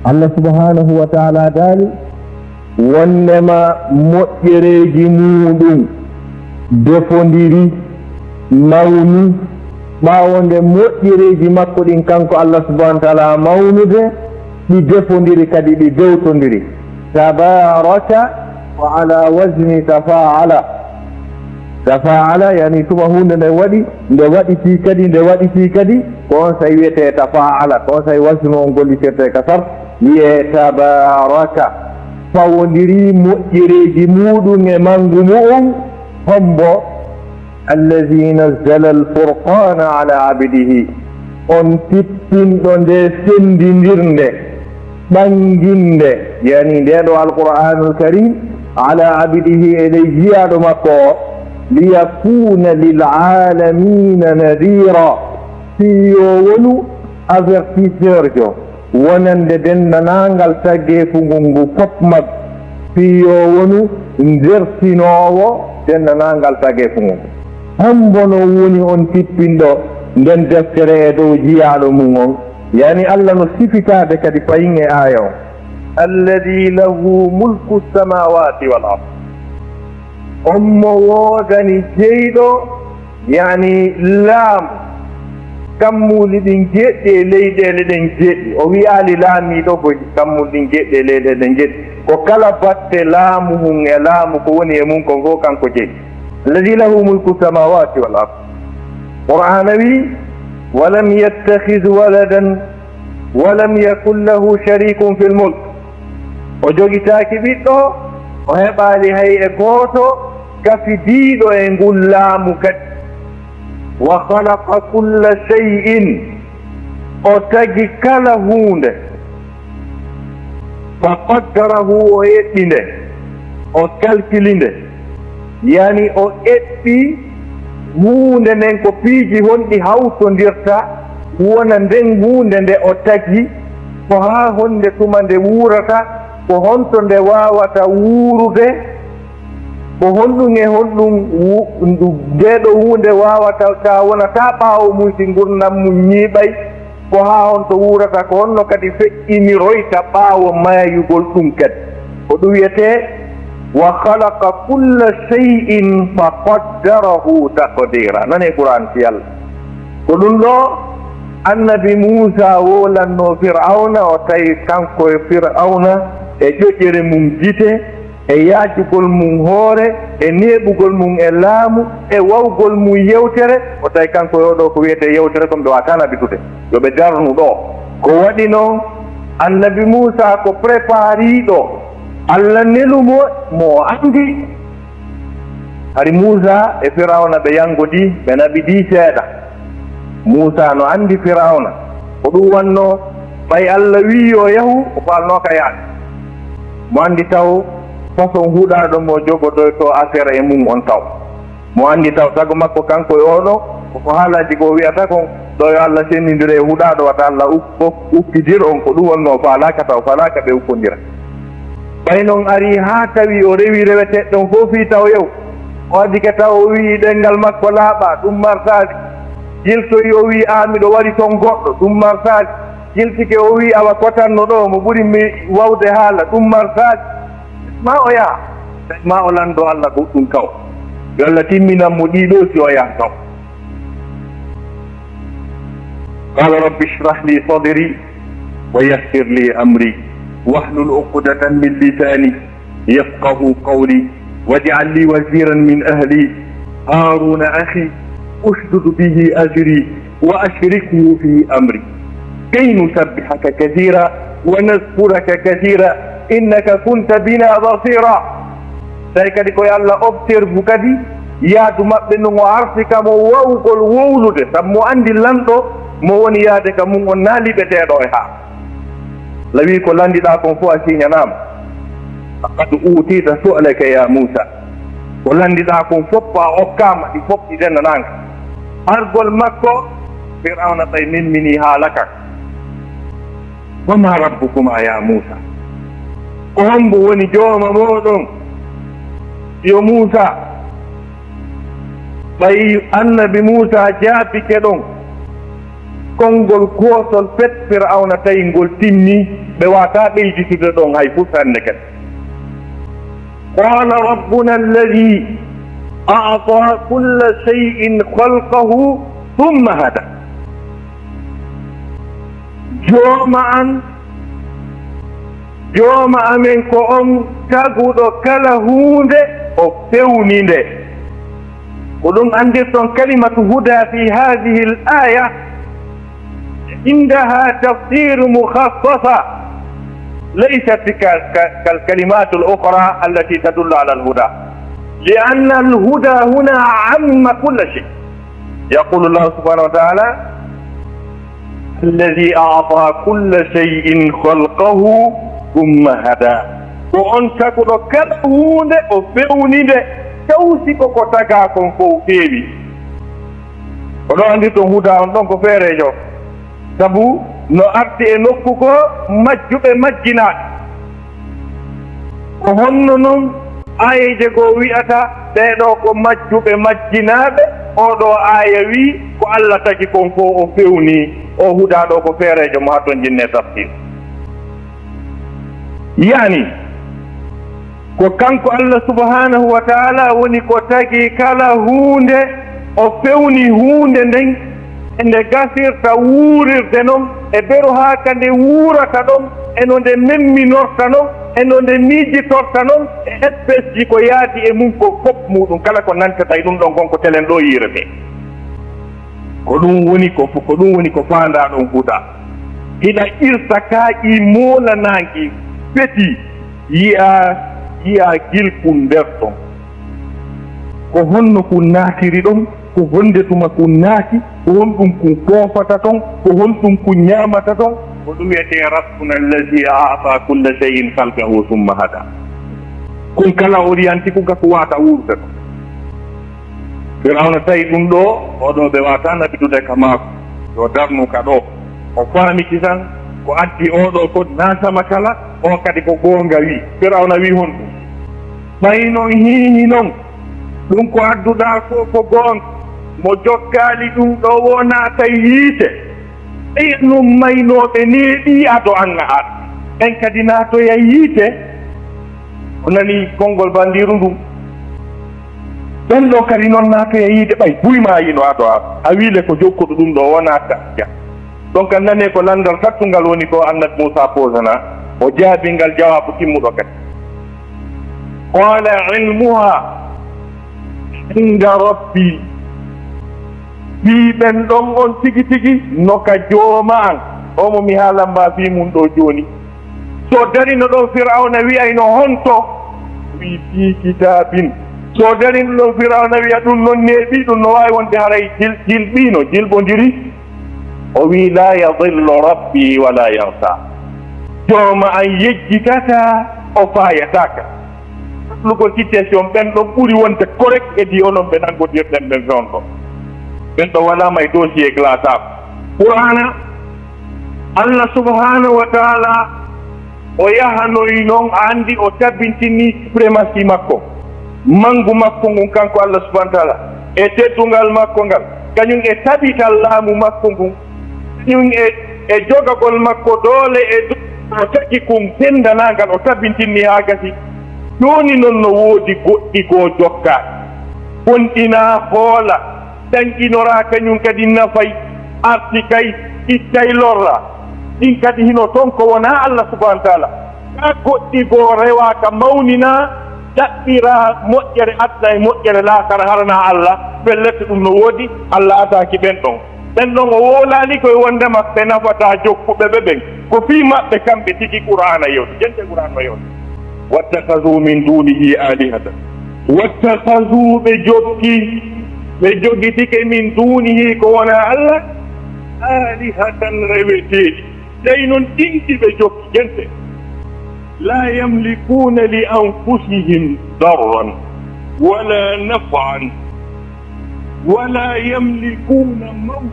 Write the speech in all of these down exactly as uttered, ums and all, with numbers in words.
Allah subhanahu wa ta'ala daali, wonnema moƴƴereeji muuɗum defondiri, mawni, ɓaawo nde moƴƴereeji makko ɗin kanko Allah subhanahu wa ta'ala mawnude, ɗi defondiri kadi ɗi dewtondiri. Tabaraka wa ala wazni tafa'ala. Tafa'ala, yani tuma huunde nde waɗi, nde waɗitii kadi, nde waɗitii kadi, ko on saa'i wiyetee tafa'ala, ko on saa'i wasnu on gollitirtee ka sarf, wiyee tabaraka. Fawondirii moƴƴereeji muuɗum e manngu mu'um, hombo, allazi nazzala al-furqana ala abdihi, on tippinɗo nde senndindirnde, ɓannginde, yani ndee ɗoo Alqur'aanul Kariim, ala abdihi, e ley jiyaaɗo makko o, liyakuuna lil aalamiina nadiira, fii yo wonu avertisseurjo, wonande denndaangal tageefu ngun ngu fof maggu, fii yo wonu ndertinoowo denndaangal tageefu ngun. Hombo no woni on tippinɗo nden deftere e dow jiyaaɗo mum on? Yani Allah no sifitaade kadi fayin e aaya on. Alladhi lahu mulku samawati wal ard. On mo woodani jeyɗo, yani laamu kammuuli ɗin jeɗɗi e leyɗeele ɗen jeɗɗi. O wi'aali laamiiɗo ko kammuuli ɗin jeɗɗi e leyɗeele ɗen jeɗɗi. Ko kala batte laamu hun e laamu ko woni e mun kon fof kanko jeyi. Alladhi lahu mulku samawati wal ard. Qur'aana wi'i, "Wa lam yattakhidh waladan, wa lam yakun lahu sharikun fil mulk." O jogitaaki ɓiɗɗo, o heɓaali hay e gooto kafidiiɗo e ngun laamu kadi. "Wa khalaqa kulla shay'in." O tagi kala huunde. "Fa qaddarahu", o eɓɓi nde, o kalkili nde. Yani o eɓɓi huunde nden ko piiji honɗi hawtondirta wona nden huunde nde o tagi, ko haa honde tuma nde wuurata, ko honto nde waawata wuurude, ko honɗum e honɗum wu-, ndu-, ndee ɗoo huunde waawata ka wonata ɓaawo mum si ngurndan mum ñiiɓay, ko haa honto wuurata, ko honno kadi feƴƴiniroyta ɓaawo maayugol ɗum kadi. Ko ɗum wiyetee, "Wa khalaqa kulla shay'in fa qaddarahu taqdira." Nane Qur'an si Yalla. Ko ɗum ɗoo Annabi Muusa wowlannoo Fir'awna, o tawi kanko e Fir'awna e ƴoƴere mum gite, e yaajugol mum hoore, e neeɓugol mum e laamu, e wawgol mum yewtere, o tawi kanko e oo ɗoo ko wiyetee yewtere kon ɓe waawataa naɓitude, yo ɓe darnu ɗoo. Ko waɗi non, Annabi Muusa ko prépariiɗo, Alla nelu mo, mo o anndi. Hari Muusa e Firawna ɓe yangodii, ɓe naɓidii seeɗa. Muusa no anndi Firawna. Ko ɗum wannoo, ɓay Alla wi'i yo yahu, o faalnooka yaade. Mo anndi taw façon huɗaaɗo mo jogodoytoo affaire e mum on taw. Mo anndi taw sago makko kanko e oo ɗoo, ko ko haalaaji goo wi'ata kon, ɗoo yo Alla senndindire e huɗaaɗo, wata Alla uk-, uk-, ukkidir on, ko ɗum wonnoo o faalaaka taw, faalaaka ɓe ukkondira. Ɓay non arii haa tawi o rewi reweteeɗe ɗon fow fii tawoyew, o addike taw o wi'i ɗenngal makko laaɓaa, ɗum marsaali. Yiltoyi o wi'i, "Aa, miɗo wari ton goɗɗo," ɗum marsaali. Yiltike o wi'i, "Awa kotanno ɗoo, mo ɓuri mi wawde haala," ɗum marsaali. Ma o yaha, ma o lanndo Alla goɗɗum taw. Yo Alla timminan mo ɗii ɗoo si o yaha taw. قال رب اشرح لي صدري ويسر لي أمري واحلل عقدة من لساني يفقهوا قولي واجعل لي وزيرا من أهلي هارون أخي اشدد به أزري وأشركه في أمري كي نسبحك كثيرا ونذكرك كثيرا إنك كنت بنا بصيرا. Tawi kadi ko yo Alla observe kadi yaadu maɓɓe ndun, o arsika mo wawugol wowlude, sabu mo anndi lanɗo mo woni yaade ka mun on naa liɓeteeɗo e haa. Alla wi'i ko lanndiɗaa kon fow a siiñanaama. Laqad uutiita su'alaka ya Muusa. Ko lanndiɗaa kon fow a okkaama ɗi fow ɗi dennanaanka. Argol makko, Firawna ɓay memminii haala kan. Wa ma rabbukuma ya Muusa. Ko hombo woni jooma mooɗon? Yo Muusa. Ɓay annabi Muusa jaabike ɗon, Konngol gootol pet Fir'awna tawi ngol timmii, ɓe waawataa ɓeyditude ɗon hay fus hannde kadi. قال ربنا الذي أعطى كل شيء خلقه ثم هدى. Jooma an, Jooma amen ko on taguɗo kala huunde, o fewni nde. Ko ɗum anndirton kalimatu huda fi hadhihi al-aya, indaha tafsir mukhassasa, laysat ka, ka, kal kalimat al-ukhra allati tadullu ala al-huda, li'anna al-huda huna amma kulla shay. Yaqulu Allah subhanahu wa ta'ala, الذي أعطى كل شيء خلقه ثم هدى. Ko on taguɗo kala huunde, o fewni nde, taw si ko ko tagaa kon fow feewi. Ko ɗon anndirton huda on ɗon ko feereejo. Sabu no arti e nokku ko majjuɓe majjinaaɓe. Ko honno non aayeeje goo wi'ata, ɓee ɗoo ko majjuɓe majjinaaɓe? Oo ɗoo aaya wi'i, ko Alla tagi kon fow o fewni, oo huda ɗoo ko feereejo mo hatton jinne tafsir. Yani, ko kanko Alla subhanahu wa ta'ala woni ko tagi kala huunde, o fewni huunde nden, e nde gasirta wuurirde non, e beru haa ka nde wuurata ɗon, e no nde memminorta non, e no nde miijitorta non, e espèce ji ko yaadi e mun ko fop muuɗum, kala ko nantata e ɗum ɗon kon ko telen ɗoo yiiretee. Ko ɗum woni ko, ko ɗum woni ko faandaa ɗon huda. Hina irta kaaƴi moolanaangi feti, yi'a, yi'a gilkun nder ton. Ko honno kun naatiri ɗon? Ko honde tuma kun naati? Ko honɗum kun foofata ton? Ko honɗum kun ñaamata ton? Ko ɗum wiyetee Rabbuna allazi a'ta kulla shay'in khalqahu thumma hada. Kun kala oriyanti kun ka ko waata wuurde ton. Fir'awna tawi ɗum ɗoo, oo ɗoo ɓe waawataa naɓitude ka maako. Yo darnu ka ɗoo. O faamiti tan, ko addi oo ɗoo kon naatama kala, oo kadi ko goonga wii. Fir'awna wii honɗum? Ɓay non hiini non, ɗum ko adduɗaa ko, ko goonga. Mo jokkaali ɗum ɗoo woo naatay yiite. Ɓen non maynooɓe neeɓii ado an a arti. Ɓen kadi naatoya yiite. O nani konngol bandiiru ndun. Ɓen ɗoo kadi non naatoya yiite ɓay buy maayino ado an. A wii le ko jokkuɗo ɗum ɗoo wonaa ka. Ja. Ɗon kan nanee ko lanndal sattungal woni ko Annabi Muusaa poosana. O jaabii ngal jawaabu timmuɗo kadi. Qaala ilmuhaa inda Rabbii. Fii ɓen ɗon on tigi tigi no ka Jooma an, oo mo mi haalan maa fii mun ɗoo jooni. Si o darino ɗon Fir'awna wi'ayno honto? Wi'i fii kitaabin. Si o darino ɗon Fir'awna wi'a ɗum non neeɓii, ɗum no waawi wonde haray jil-, jilɓiino, jilɓondiri. O wi'i laa yadillu Rabbii wa laa yansaa. Jooma an yejjitataa, o faayataaka. Lugol citation ɓen ɗon ɓuri wonde correct e di onon ɓe nanngodirɗen ɓen fewndo. Ɓen ɗon walaa may dossier classable. Qur'aana, Allah subhanahu wa ta'ala o yahanoyi non, a anndi o tabintini suprématie makko, manngu makko ngun kanko Allah subhanahu wa ta'ala, e teddungal makko ngal, kañum e tabital laamu makko ngun, kañum e, e jogagol makko doole e do-, o tagi kun denndanangal, o tabintinni haa gasi. Jooni non no woodi goɗɗi goo jokkaa, bonɗinaa, hoola, tanƴinoraa, kañum kadi nafay, arti kay, ittay lorra. Ɗin kadi hino ton ko wonaa Allah subhanahu wa ta'ala. Kaa goɗɗi goo rewaa ka mawninaa, ɗaɓɓiraa moƴƴere aduna e moƴƴere laakara haranaa Allah. Pellet ɗum no woodi, Allah ataaki ɓen ɗon. Ɓen ɗon o wowlaali koye wondema ɓe nafataa jokkuɓe ɓe ɓen. Ko fii maɓɓe kamɓe tigi Qur'aana yewti. Jente Qur'aana no yewti. Wattakhazuu min duunihi aalihatan. Wattakhazuu, ɓe jokki, ɓe jogitike min duunihi, ko wonaa Allah, aalihatan, reweteeɗi. Tawi non ɗin ɗi ɓe jokki, jente. Laa yamlikuuna li anfusihim darran wala naf'an wala yamlikuuna mawtan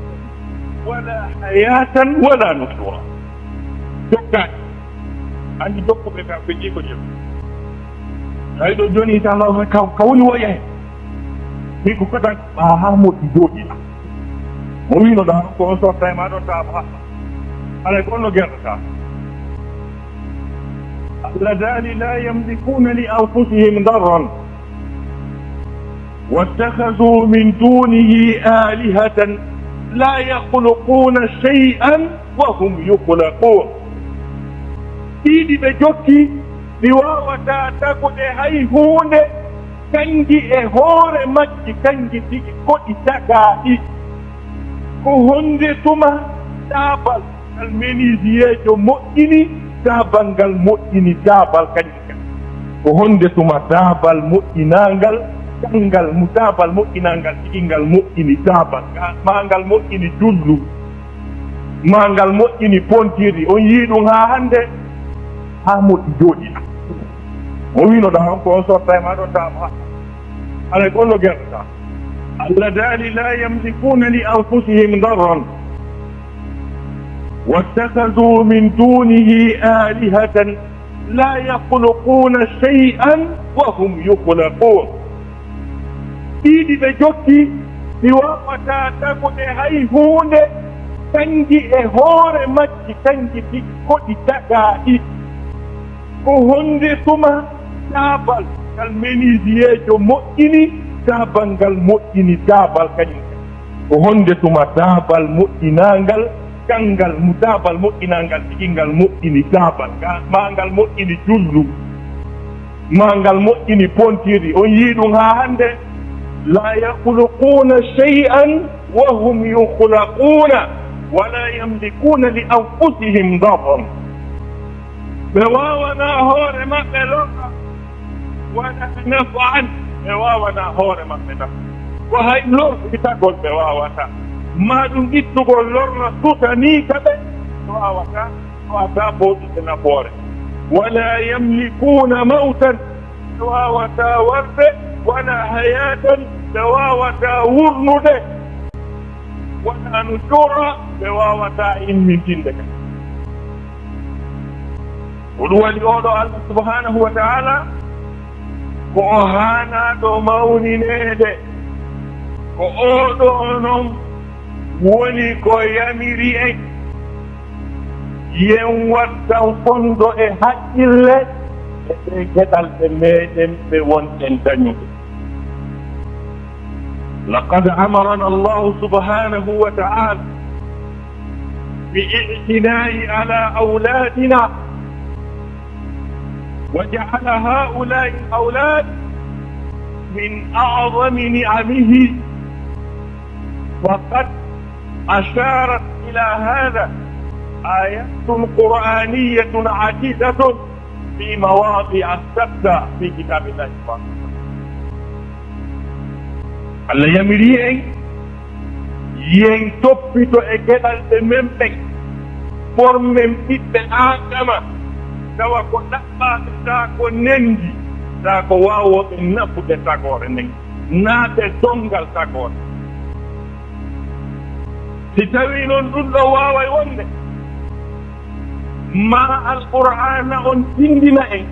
wala hayaatan wala nushura. Jokkaaki. Anndi jokkuɓe ka feƴƴi ko jokki. Tawi ɗo jooni, inshallah, ka, ka woni woƴa hen. Min ko kotan, ɓaa haa moƴƴi jooɗi. Mo wiino ɗaa ko on sotta e maa ɗon taaba haɓɓa. Haray ko on no gerɗataa. Alla daali, "لا يملكون لأنفسهم ضرا واتخذوا من دونه آلهة لا يخلقون شيئا وهم يخلقون." Ɗiɗi ɓe jokki, ɗi waawataa tagude hay huunde, kanji e hoore majji, kanji tigi ko ɗi tagaaɗi. Ko honde tuma taabal ngal menuisier moƴƴini, taabal ngal moƴƴini, taabal kanji kan? Ko honde tuma taabal moƴƴinaangal, kangal mu taabal moƴƴinaangal tigi ngal moƴƴini taabal, maa ngal moƴƴini jullu, maa ngal moƴƴini pontirdi? On yi'i ɗum haa hande? Haa moƴƴi jooɗi. Mo wiino ɗaa on ko on sotta e maa ɗon taaba. Haray ko on no gerɗataa. Alla daali, "لا يملكون لأنفسهم ضرا واتخذوا من دونه آلهة لا يخلقون شيئا وهم يخلقون." Ɗiɗi ɓe jokki, ɗi waawataa tagude hay huunde, kanji e hoore majji, kanji tigi ko ɗi tagaaɗi. Ko honde tuma taabal ngal menuisier moƴƴini, taabal ngal moƴƴini taabal kañum? Ko honde tuma taabal moƴƴinaangal, kangal mu taabal moƴƴinaangal tigi ngal moƴƴini taabal, ga-, maa ngal moƴƴini jullu, maa ngal moƴƴini pontirdi? On yi'i ɗum haa hande? لا يخلقون شيئا وهم يخلقون ولا يملكون لأنفسهم ضرا. Ɓe waawanaa hoore maɓɓe lorra, wala naf'an, ɓe waawanaa hoore maɓɓe nafa. Ko hay lorritagol ɓe waawataa, maa ɗum ittugol lorra sutanii ka ɓe, ɓe waawataa, ɓe waawataa fooɗude nafoore. ولا يملكون موتا, ɓe waawataa warde, ولا حياة, ɓe waawataa wurnude, ولا نشورا, ɓe waawataa immintinde ka. Ko ɗum waɗi oo ɗoo Allah subhanahu wa ta'ala ko o haanaaɗo mawnineede. Ko oo ɗoo non woni ko yamiri en, yen wattan fondo e haqqille e ɗee geɗalɗe meɗen ɗe wonɗen dañude. لقد أمرنا الله سبحانه وتعالى بالاعتناء على أولادنا، وجعل هؤلاء الأولاد من أعظم نعمه، وقد أشارت إلى هذا آيات قرآنية عديدة في مواضع شتى في كتاب الله سبحانه وتعالى. Allah yamiri en, yen toppito e geɗalɗe men ɓen, formen ɓiɓɓe Aadama, tawa ko ɗaɓɓaaɓe, taa ko nendi, taa ko waawooɓe nafude tagoore nden, naa ɓe donngal tagoore. Si tawii non ɗum ɗoo waaway wonde, maa Alqur'aana on tinndina en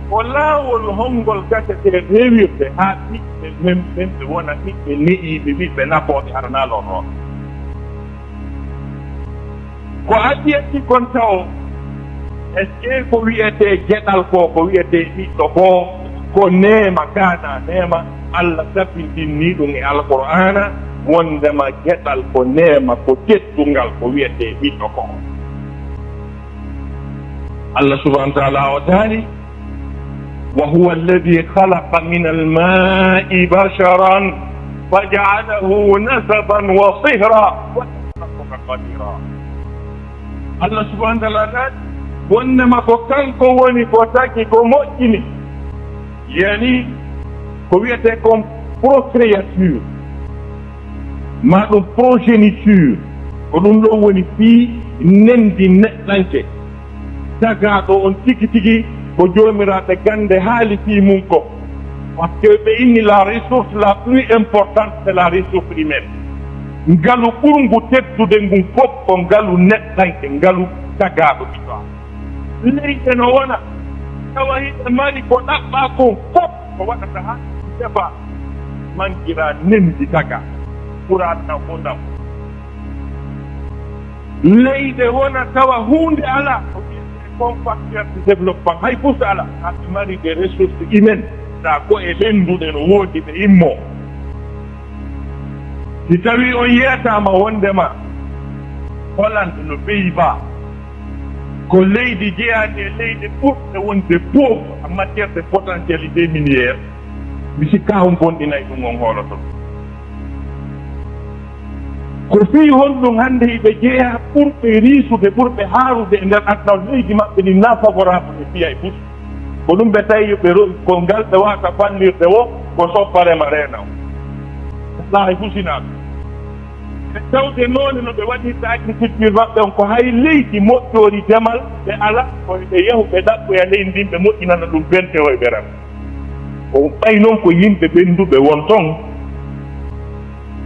ko laawol honngol gatete rewirde haa ɓiɓɓe men ɓen ɓe wona ɓiɓɓe ne'iiɓe, ɓiɓɓe nafooɓe, hara naa lorrooɓe. Ko adii e kon tawo, est-ce que ko wi'etee geɗal ko, ko wi'etee ɓiɗɗo ko, ko neema, kaana neema? Allah tabintinnii ɗum e Alqur'aana, wondema geɗal ko neema, ko teddungal, ko wi'etee ɓiɗɗo ko. Allah subhanahu wa ta'ala o daali, وهو الذي خلق من الماء بشرا فجعله نسبا وصهرا وكان ربك قديرا. Allah subhanahu wa ta'ala daali, wondema ko kanko woni ko tagi ko moƴƴini, yani ko wi'etee kon procréature, maa ɗum progéniture, ko ɗum ɗon woni fii nendi neɗɗanke. Tagaaɗo on tigi tigi ko joomiraaɓe gannde haali fii mun ko. Parce que ɓe inni la ressource la plus importante, c'est la ressource humaine. Ngalu ɓurngu teddude ngun fof ko ngalu neɗɗanke, ngalu tagaaɗo ɓiɗɗo Aadama. Leyɗe no wona, tawa hiɗe mari ko ɗaɓɓaa kon fof, ko waɗata haa tefa mangira nendi tagaa, ɓuraa tan fof ndam. Leyɗe wona tawa huunde alaa, ko wiyetee compact de développement, hay fus alaa. Haa ɓe mari des ressources humaines, taa ko e ɓennduɗe no woodi ɓe immoo. Si tawii on yeetaama wonndema Hollande no Pays-Bas, ko leydi jeyaaɗi e leyɗe ɓurɗe wonde pauvre en matière de potentialité minière, mi sikkaa on bonɗinay ɗum, on hooloto. Ko fii honɗum hannde hiɓe jeyaa ɓurɓe riisude, ɓurɓe haarude e nder aduna on, leydi maɓɓe ndin naa favorable e fii hay fus. Ko ɗum ɓe tawi ɓe ro-, ko ngal ɓe waawata fallirde woo, ko soppa rema reena on. Alaa hay fus hinaa ɗum. Ɓe tawde noone no ɓe waɗirta agriculture maɓɓe on, ko hay leydi moƴƴoori demal ɓe alaa, ko ɓe yahu ɓe ɗaɓɓoya leydi ndin, ɓe moƴƴinana ɗum bente hoy ɓe rema. Ko ɓay non ko yimɓe ɓennduɓe won ton,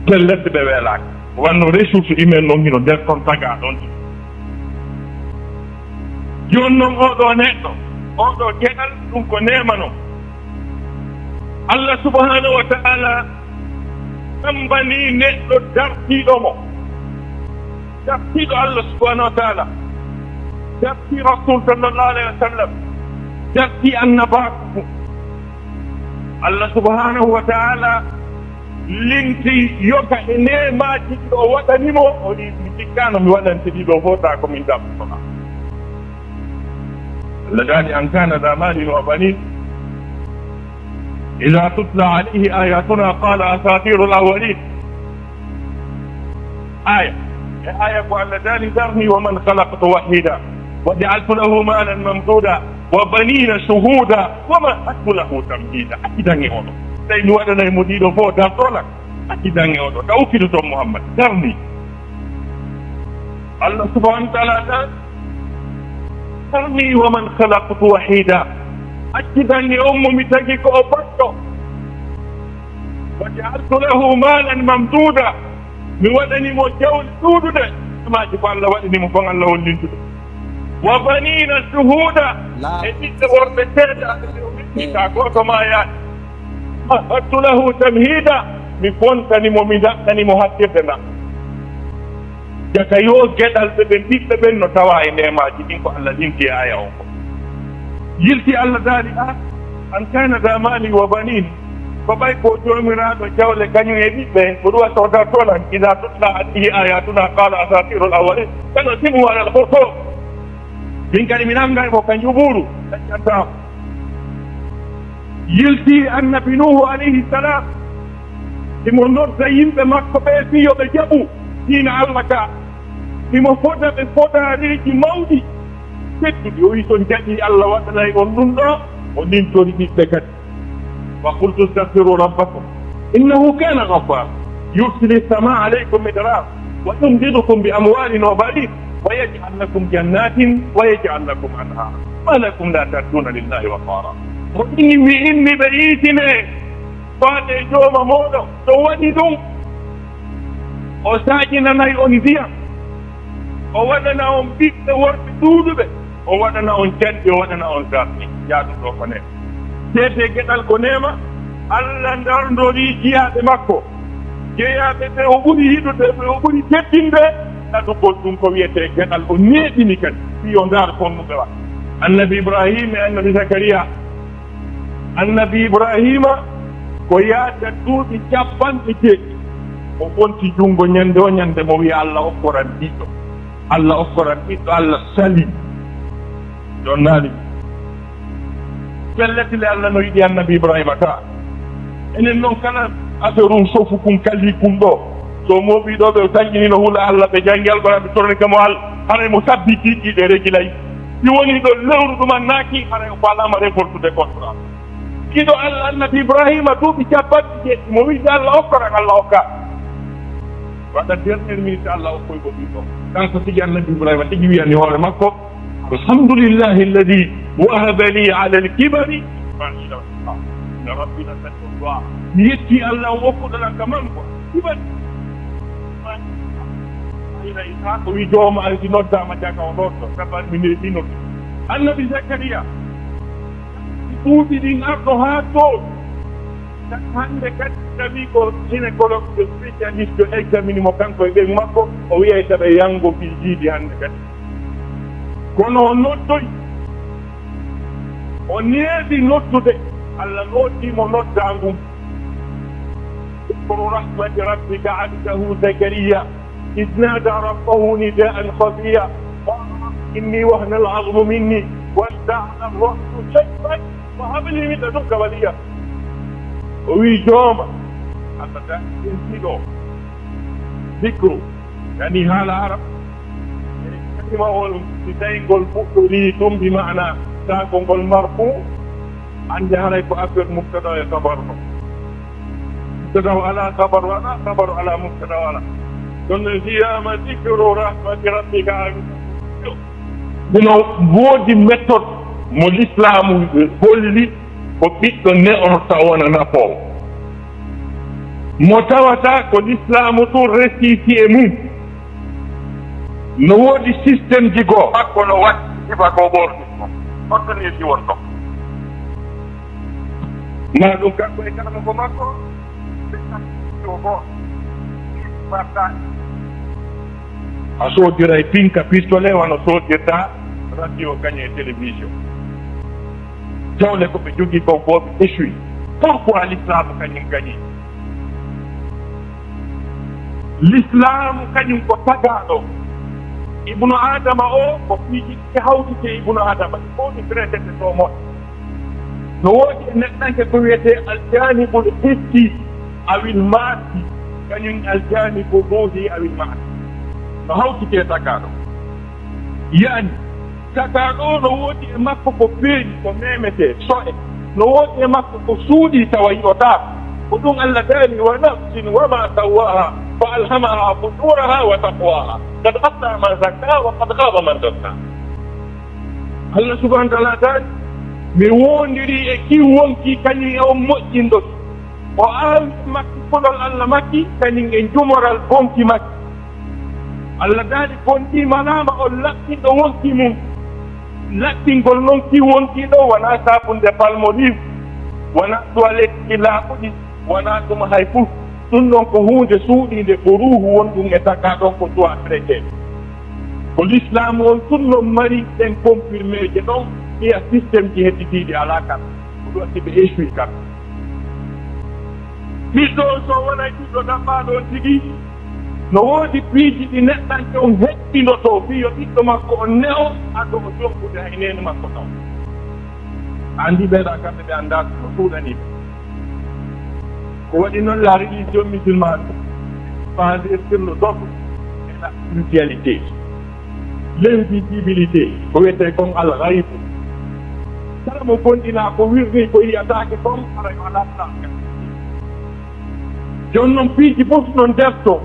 pellet ɓe weelaaka. Wanno ressource humaine non hino nder ton tagaa ɗon. Jooni non oo ɗoo neɗɗo, oo ɗoo geɗal, ɗum ko neema non. Allah subhanahu wa ta'ala tambanii neɗɗo dartiiɗo mo. Dartiiɗo Allah subhanahu wa ta'ala, dartii Rasul sallallahu alayhi wa sallam, dartii annabaaku. Allah subhanahu wa ta'ala linti yoga e neemaaji ɗi o waɗani mo, o wi'i, "Mi sikkaano mi waɗante ɗi ɗoo fof, taa ko min dartoto ɗaa." Allah daali, "أن كان ذا مال وبنين إذا تتلى عليه آياتنا قال أساطير الأولين." Aaya e aaya ko Allah daali, "ذرني ومن خلقت وحيدا وجعلت له مالا ممدودا وبنين شهودا ومهدت له تمهيدا." Accitan e oɗo. Tawi mi waɗanay mo ɗiɗo fof dartolan. Accitan e oɗo. Ka ukkitoton Muhammad. Darni. Allah subhanahu wa ta'ala daali, "ذرني ومن خلقت وحيدا." Accitan e on mo mi tagi ko o baɗɗo. "وجعلت له مالا ممدودا." Mi waɗani mo jawle ɗuuɗuɗe. Maaji ko Allah waɗani mo kon, Allah hollintuɗo. "وبنين شهودا." E ɓiɓɓe worɓe seeɗa, ɓe o ɓiɓɓe ka gooto maayaani. "ومهدت له تمهيدا." Mi fontani mo, mi daɗɗani mo hattirde nda. Jaka yo geɗal ɓe ɓen, ɓiɓɓe ɓen no tawaa e neemaaji ɗin ko Allah linti e aaya on ko. Yilti Allah daali, "Ah, أن كان ذا مال وبنين." Ko ɓay ko joomiraaɗo jawle kañum e ɓiɓɓe, ko ɗum watta o dartolan, "إذا تتلى عليه آياتنا قال أساطير الأولين سنسمه على الخرطوم." Min kadi mi nangay mo ka njuɓuru, ɗaccantaa mo. Yilti Annabi Nuuhu alayhi salam, himo nodda yimɓe makko ɓe fii yo ɓe jaɓu diina Allah ka. Himo foda ɓe fodaareeji mawɗi, tedduɗi. O wi'i, "Si on jaɓii Allah waɗanay on ɗum ɗoo," o nintori ɓiɓɓe kadi. "وقلت استغفروا ربكم إنه كان غفارا يرسل السماء عليكم مدرارا ويمددكم بأموال وبنين ويجعل لكم جنات ويجعل لكم أنهارا ما لكم لا ترجون لله وقارا." Mo inni, mi inni ɓe, iitine faade e Jooma mooɗon, so waɗi ɗum, o saaƴinanay on ndiyam, o waɗana on ɓiɓɓe worɓe ɗuuɗuɓe, o waɗana on canɗi, o waɗana on darni. Jaaduɗo ko neema. Seedee geɗal ko neema. Allah ndarndorii jiyaaɓe makko, jeyaaɓe ɓe o ɓuri yiɗude, ɓe o ɓuri teddinde, ɗaɗugol ɗum ko wiyetee geɗal. O neeɓini kadi, fii yo ndaar konnuɓe wa. Annabi Ibrahim e Annabi Zakariya. Annabi Ibrahima ko yaada duuɓi cappanɗe jeeɗiɗi, o ɓonti junngo ñannde o ñannde, mo wi'a Allah okkoran ɓiɗɗo. Allah okkoran ɓiɗɗo, Allah sali. Jonnaali. Pellet le, Allah no yiɗi Annabi Ibrahima ka. Enen non, kala affaire um sofu kun, kali kun ɗoo, so mooɓii ɗoo, ɓe tanƴinino hula Allah, ɓe janngi Alqur'aan, ɓe torani ka mo Allah, haray mo sabbitii ɗi ɗe regilay. Si wonii ɗoo lewru ɗumannaaki, haray o faalaama révoltude contre Allah. Giɗo Allah, Annabi Ibrahima, duuɓi cappanɗe jeeɗiɗi, mo wi'i Allah okkoran, Allah okka. Waɗa dernière minute, Allah okkoy mo ɓiɗɗo. Kanko tigi Annabi Ibrahima tigi wi'ani hoore makko, "الحمد لله الذي وهب لي على الكبر إسماعيل وإسحاق إن ربي لسميع الدعاء." Mi yetti Allah on okkuɗo lan ka manko. Kibar. Ila Isaaqa wi, "Jooma an, si noddaama jaka, o noddo, sabu mi neeɓino." Annabi Zakariya, duuɓi ɗin arɗo haa ɗoo. Hannde kadi, Tawi ko gynécologue, yo spécialiste, yo examine mo kanko e ɓeyngu makko, o wi'ay tawa yango fii jiidi hannde kadi. Kono o noddoyi, o neeɓi noddude, Allah noddii mo noddaa ngun. اذكروا رحمة ربك عبده زكريا إذ نادى ربه نداء خفيا قال رب إني وهن العظم مني واشتعل الرأس شيبا وهب لي من لدنك وليا. O wi'i, Jooma, Allah daɗi ɗum ɗiɗo. Zikru, yani haala Arab. E kalima on, si tawi ngol fuɗɗorii tun, bi ma'ana taa ko ngol marfu, annde haray ko affaire mubtada e khabar non. Mubtada o alaa, khabar o alaa, khabar o alaa, mubtada o alaa. Ɗon no wi'ama zikru rahmati rabbika. Hino woodi méthode mo lislaamu holli ko ɓiɗɗo ne'orta wona nafoowo. Mo tawata ko lislaamu tun resii si e mum. No woodi système ji goo. Makko no waɗi sifa ko ɓorni ko. Honto neesi won ɗon? Ma ɗum kanko e karamoko makko, ɓe kanko ko. A soodiray pinka pistolet wano soodirta radio kañum e télévision. Jawle ko ɓe jogii kon fof ɓe échoué. Pourquoi l'islamu kañum gagné? L'islamu kañum ko tagaaɗo. Ibnu Adama o ko piiji ɗiɗi hawtiti e Ibnu Adama. Ɗi fof ɗi traité ɗe to moƴƴa. No woodi e neɗɗanke ko wiyetee aljanibul hissi awil maasi, kañum aljanibul ruuhi awil maasi. No hawtiti e tagaaɗo. Yani, tagaaɗo no woodi e makko ko feeñi, ko memetee, so'e. No woodi e makko ko suuɗii tawa yi'otaako. Ko ɗum Allah daali, wa nafsin wa ma sawwaha, fa alhamaha fujuraha wa taqwaha. Qad aflaha man zakkaha wa qad khaba man dassaha. Allah subhanahu wa ta'ala daali, mi wondirii e kin wonki kañum e on moƴƴinɗo. O aawi makki kulol Allah makki, kañum e njumoral bonki makki. Allah daali, bonɗii malaama on laɓɓinɗo wonki mum. Laɓɓingol non kin wonki ɗo wonaa saabunde Palmolive, wonaa toilette ki laaɓuɗi, wonaa ɗum hay fuu. Ɗum ɗon ko huunde suuɗiinde, ko ruuhu wonɗum e takaa ɗon, ko suwaa traité. Ko lislaamu on tun non mari ɗen confirmeeje ɗon, hiya système ji hedditiiɗi alaa kan. Ko ɗum waɗi ɓe échoué kan. Ɓiɗɗo on, so wonay ɓiɗɗo ɗaɓɓaaɗo on tigi, no woodi piiji ɗi neɗɗanke on heɓɓinotoo fii yo ɓiɗɗo makko on ne'o, ado o jombude hay neene makko taw. A anndi ɓeeɗa kamɓe ɓe anndaa no suuɗanii ɓe. Ko waɗi non la religion musulmane basée sur le dogme et la spiritualité. L'invisibilité, ko wiyetee kon al ghaybu. Kala mo gonɗinaa ko wirri ko yi'ataake kon, hara yo alaa ɗaaka. Jooni non piiji fof non defto,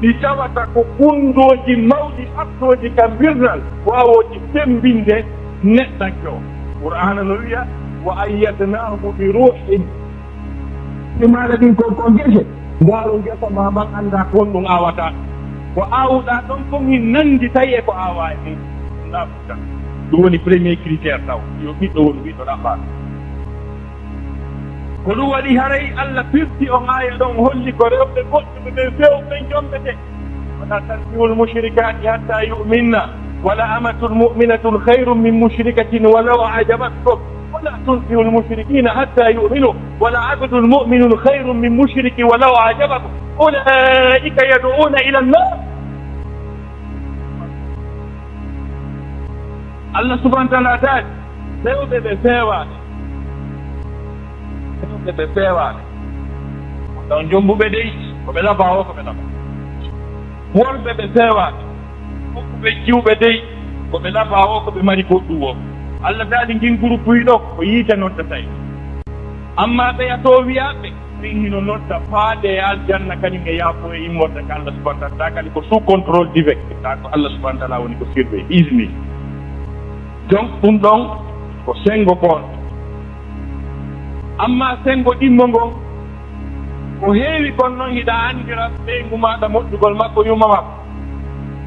ɗi tawata ko kunndooji mawɗi artooji ka mbirnal, waawooji semmbinde neɗɗanke o. Qur'aana no wiya, wa ayyadnaahu bi ruuhin. Ɗi maana ɗin kon, kon gese. Ndaaru ngesa maa mban, anndaa ko honɗum aawata. Ko aawuɗaa ɗon kon hin nanndi tawi e ko aawaa e mum. Ɗum woni premier critère taw. Yo ɓiɗɗo wonu ɓiɗɗo ɗaɓɓaaɗo. Ko ɗum waɗi haray Allah firti on aaya ɗon, holli ko rewɓe moƴƴuɓe ɓen few ɓen jombete. ولا تنكحوا المشركات حتى يؤمن ولأمة مؤمنة خير من مشركة ولو أعجبتكم ولا تنكحوا المشركين حتى يؤمنوا ولعبد مؤمن خير من مشرك ولو أعجبكم أولئك يدعون إلى النار. Allah subhanahu wa ta'ala daali, rewɓe ɓe feewaaɓe. Rewɓe ɓe feewaaɓe. Ɗon jombuɓe dey, ko ɓe labaa o, ko ɓe labaa. Worɓe ɓe feewaaɓe. Hokkuɓe jiwɓe dey, ko ɓe labaa o, ko ɓe mari goɗɗum o. Allah daali ngin groupe yi ɗo, ko yiite noddata en. Amma ɓeya to wiyaaɓe, min hino nodda faade e aljanna, kañum e yaafo e immorde ka Allah subhanahu wa ta'ala, kadi ko sous contrôle divin. Ka ko Allah subhanahu wa ta'ala woni ko surveille, ismi. Donc, ɗum ɗon ko senngo kon. Amma senngo ɗimmo ngon, ko heewi kon non hiɗa anndira ɓeyngu maaɗa moƴƴugol makko yumma makko.